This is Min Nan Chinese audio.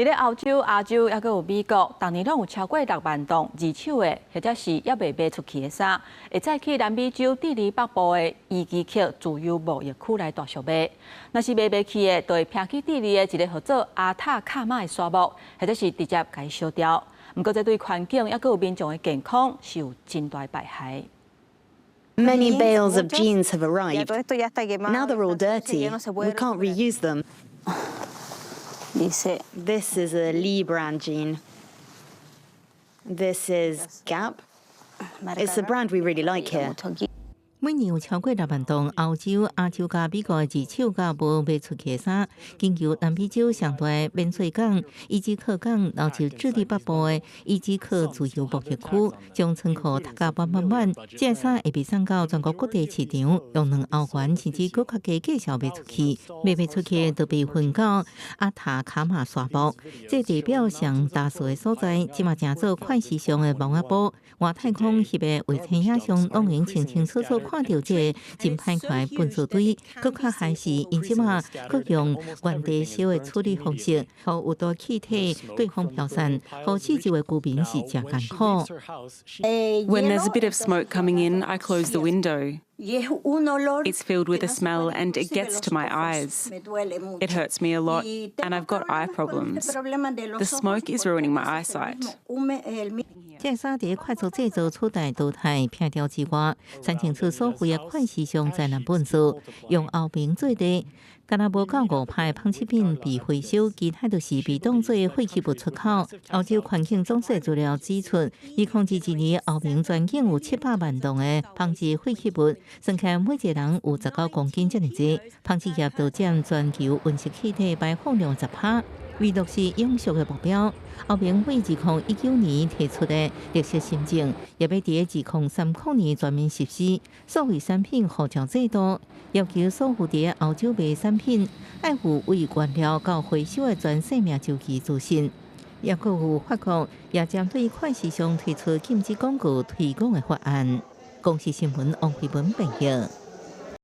佇咧歐洲、亞洲，猶閣有美國，逐年攏有超過6萬棟二手的，或者是猶未賣出去的衫，會載去南美洲智利北部的伊基克自由貿易區來大俗賣。若是賣袂去的，就會拚去智利的一个號做阿塔卡馬的沙漠，或者是直接共伊燒掉。毋過，這對環境猶閣有民眾的健康是有真大敗害。 Many bales of jeans have arrived. Now they're all dirty. We can't reuse them. This is a Lee brand jean. This is Gap. It's a brand we really like here. 每年有超過6萬棟歐洲、亞洲佮美國的二手佮無賣出去的衫，經由南美洲上大的免稅港伊基克港，流入智利北部的伊基克自由貿易區，將倉庫塞甲滿滿滿。這个衫會被送到全國各地市場，用2歐元甚至閣較低價數賣出去，賣袂出去就被焚到阿塔卡馬沙漠。這地表上焦燥的所在，這馬成做快時尚的墓仔埔。外太空翕的衛星影像，攏會清清楚楚看著這个真歹看的糞埽堆，閣較害是𪜶這馬閣用原地燒的處理方式，予有毒氣體對風飄散，予四周的居民是誠艱苦。 When there's a bit of smoke coming in, I close the window. It's filled with a smell and it gets to my eyes. It hurts me a lot and I've got eye problems. The smoke is ruining my eyesight. 這个衫佇快速製造取代淘汰摒掉之外，產生出所謂的快時尚災難糞埽，用歐盟做例，敢若無夠5%的紡織品被回收，其他都是被當做廢棄物出口。歐洲環境總署資料指出，2022年歐盟全境有700萬棟的紡織廢棄物，算起來每一個人有19公斤遮爾濟，紡織業就佔全球溫室氣體排放量10%。為落實永續的目標，歐盟為2019年提出的綠色新政，也欲佇2030年全面實施數位產品護照制度，要求所有佇歐洲賣產品愛附為原料到回收的全生命週期資訊。猶閣有法國也針對快時尚推出禁止廣告推廣的法案。公視新聞王慧文編譯。